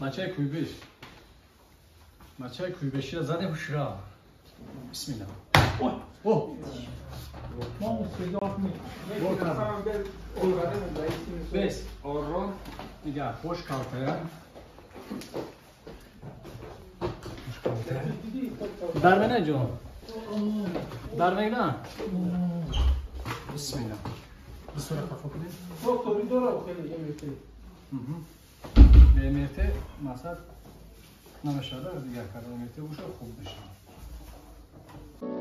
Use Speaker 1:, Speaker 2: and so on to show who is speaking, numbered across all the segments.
Speaker 1: Бачаи куйбеш. Бачаи куйбеширо задем ҳушра. Бисмилла. О! Бес, ором, нигоҳ, бош калтая. Бош калтая. Дар мена ҷон. Дар мена? Бисмилла. Бисура хафо кунед. МРТ масад намешавад, дигар карда МРТ бошад хуб мешавад.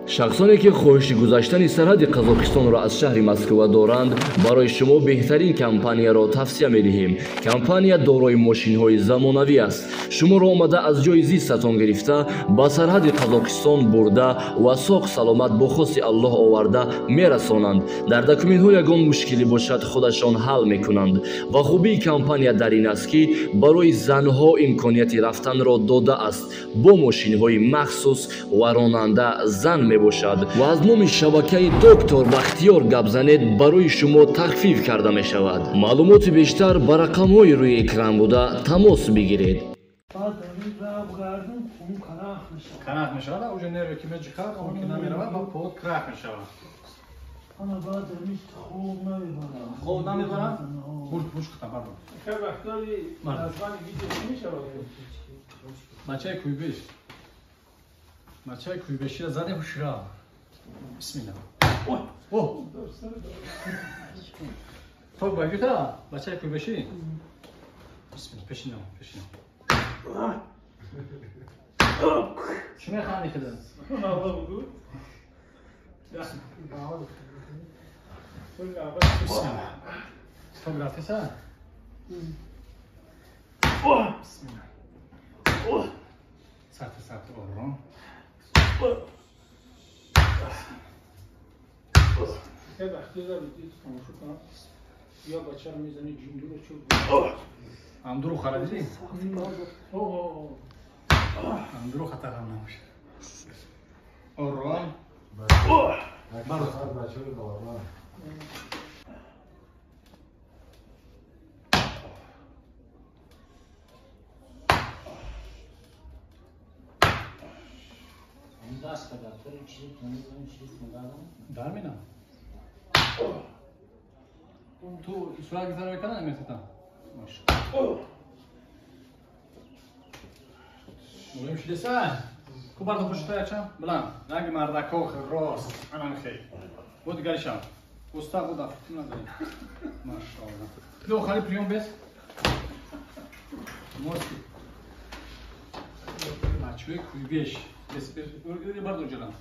Speaker 2: Шахсоне ки хоҳиши гузаштани сарҳади Қазоқистонро аз шаҳри Москва доранд, барои шумо беҳтарин компанияро тавсия медиҳем. Компания дорои мошинҳои замонавӣ аст. Шуморо омада аз ҷои зистатон гирифта, ба сарҳади Қазоқистон бурда ва соғ саломат бо хости Аллоҳ оварда мерасонанд. Дар документҳо ягон мушкилӣ бошад, худашон ҳал мекунанд. Ва хубии компания дар ин аст, ки барои занҳо имконияти рафтанро додааст бо мошинҳои махсус ва ронанда зан мебошад. Ва аз номи шабакаи Доктор Бахтиёр гап занед, барои шумо тахфиф карда мешавад. Маълумоти бештар ба рақамҳои рӯи экран буда тамос бигиред.
Speaker 1: Канах мешавад, уже нерве ки меҷихад, он ки намеравад, ба под крах мешавад. Хоб намебарад? Бурд, буш кута, бардор. Бачаи куйбеш. Бачаи куйбеширо задем ҳушра. Бисмилла. О! Ток багюта, бачаи куйбеши? Бисмилла, пешинам, пешинам. Чӣ механдӣ хида? Бисмилла. Ток рафтеса? Бисмилла. Сахти, сахти, ором. Амдуру хара дидӣ? Амдуру хатар ҳам набошад. Ором. Дар мена? Ту сурат гирифта мекарда МРТ-та? Мулем шидеса? Ку бардо пушта яча? Билан. Ранги мардако рост. Анан хей. Бо дигаришам. Уста буда фикр надорем. Машааллоҳ. Ду хали приём бес. Мости. Бачаи куйбеш. Бес, бес. Бардо ҷалан.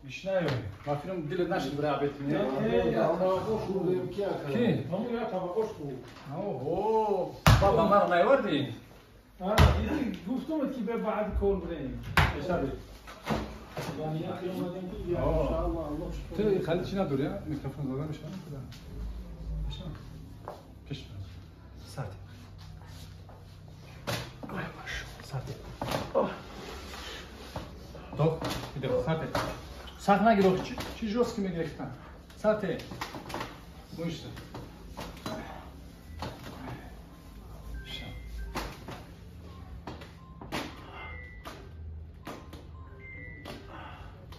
Speaker 1: Бишнаю. Ма филм дилет нашид бира абет не? Ки? Оҳо. Баба маро наёвардӣ?
Speaker 3: Гуфтам ки бе баъд кор бирем.
Speaker 1: Ту хали чӣ надорӣ, а? Микрофон зада мешавад? Мешавад? Пеш. Сарти. Ой, Сарти. Док, иде, сарти. Сахт нагир, охи, чӣ жёстко мегирифтан? Сарти. Мышца.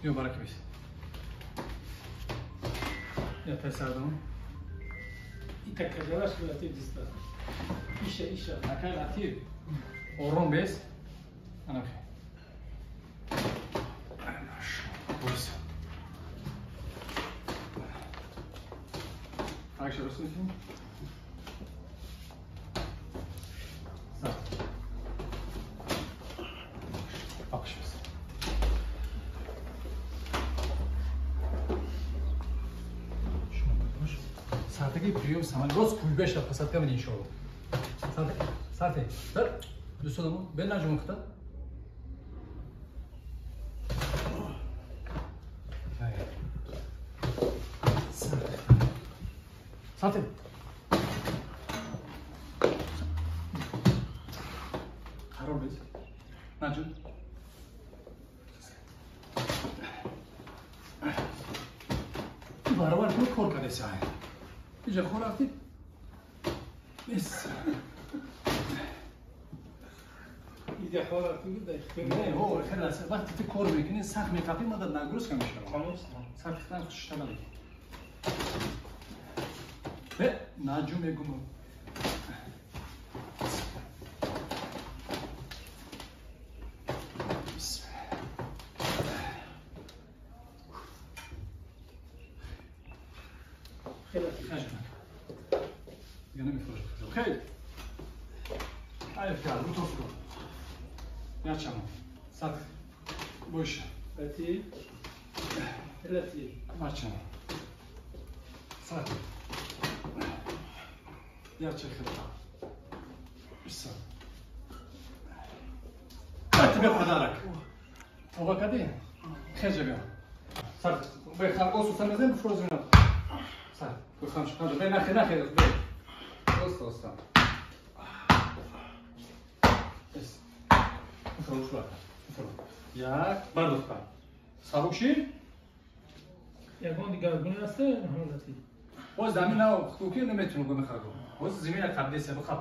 Speaker 1: Биё барака бис. Я тайсардам.
Speaker 3: Итакаjarаш латиф диста. Иша, иша.
Speaker 1: Акай латиф. Ором бес. Анахи. Бойся. Так, ще раз несем. Сартаги приём саман рост куйбеш посадка мен иншоалло. Сарте, сарте. Сар. Дӯстонамо, бе наҷум хта. Сарте. Қарор бес. Наҷум. Баробар кор кардеса. Иҷа хор рафти. Бис.
Speaker 3: Иҷа хор рафти ки
Speaker 1: Не, ҳо, хеле вақте ти кор мекунӣ, сахт меқапӣ, ма дар нагрузка мешавам. Сахт шишта намекунӣ. Бе, наҷу мегумам. Хеле. Айф кар, бутос кун. Ячама. Сат. Бойша.
Speaker 3: Лати. Лати.
Speaker 1: Ячама. Сат. Яча хела. Бисо. А тебе подарок. Това кади? Хеже бя. Сат. Бе, хар осу сам мезем, фрозина. Сат. Гуфтам шуд. Бе, нахе, нахе, бе. Оста, оста. Як бардохта. Сабук шид?
Speaker 3: Ягон дигар гуна аст, ҳамлати.
Speaker 1: Боз замин на хуки наметуну гуна хаго. Боз замина қабдеса бихаб.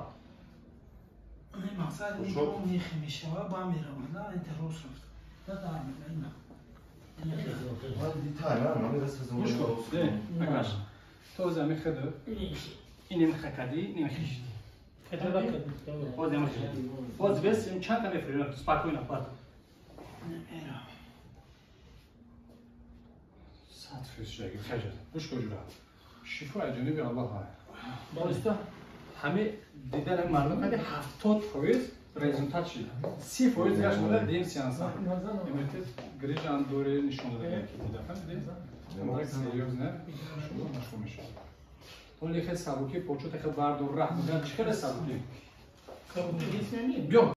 Speaker 3: Не мақсад ин нихи мешава, ба мерава, на ин террос рафт. На да, на.
Speaker 1: Гӯш кун. Агаш. То замин хеду. Инем хакади, инем хишди. Боз ям хишди. Боз вес им чанд мефурӣ, спокойно бад. Сад физ шаги хеҷад. Гӯш кун ҷура. Шифо аз ҷониби Аллоҳ ҳай.
Speaker 3: Боиста
Speaker 1: ҳаме дидани мардум кади 70% результат шид. 30% дигаш монда дим сеанса. Имрӯз грижа дори нишон дода ки дида фаҳмидӣ? Так серьёзно шумо машғул мешавад. То лихе сабукӣ почо тахе бардор раҳ мегӯяд чӣ хеле сабукӣ?
Speaker 3: Сабукӣ
Speaker 1: Биё.